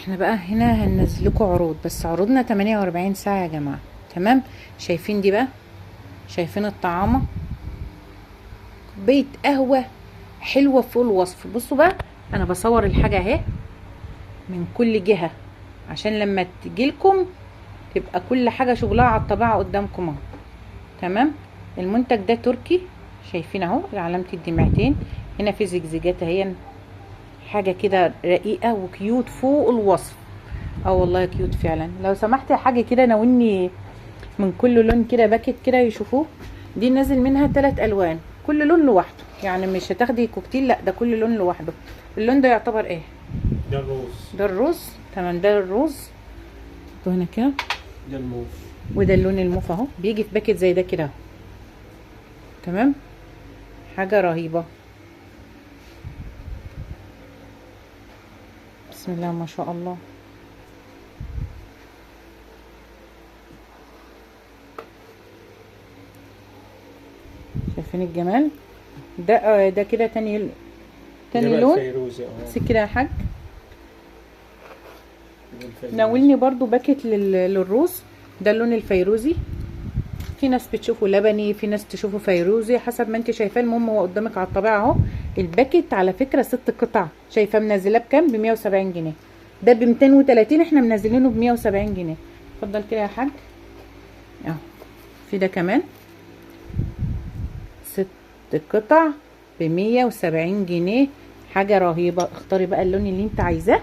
احنا بقى هنا هننزل لكم عروض، بس عروضنا 48 ساعة يا جماعة. تمام. شايفين دي بقى؟ شايفين الطعامة؟ كوباية قهوة حلوة فوق الوصف. بصوا بقى، انا بصور الحاجة اهي من كل جهة عشان لما تجيلكم تبقى كل حاجة شغلها على الطبيعة قدامكم اهو. تمام. المنتج ده تركي، شايفين اهو علامة الدمعتين هنا، في زجزجات اهي، حاجة كده رقيقة و cute فوق الوصف. اه والله cute فعلا. لو سمحت يا حاجة كده ناولني من كل لون كده packet كده يشوفوه. دي نازل منها 3 الوان، كل لون لوحده، يعني مش هتاخدي كوكتيل، لا ده كل لون لوحده. اللون ده يعتبر ايه؟ ده الروز. ده الروز. تمام، ده الروز. هنا كده ده الموف، وده اللون الموف اهو، بيجي في packet زي ده كده اهو. تمام، حاجة رهيبة. بسم الله ما شاء الله. شايفين الجمال ده؟ ده كده تاني لون سك كده يا حاج. ناولني برضو packet للروز، ده اللون الفيروزي. في ناس بتشوفه لبني، في ناس تشوفه فيروزي، حسب ما انت شايفاه. المهم هو قدامك على الطبيعة اهو. ال packet على فكرة 6 قطع، شايفاه منزلاه بكام؟ ب 170 جنيه. ده ب 230، احنا منزلينه ب 170 جنيه. اتفضل كده يا حاج اهو. في ده كمان 6 قطع ب 170 جنيه، حاجة رهيبة. اختاري بقى اللون اللي انت عايزاه.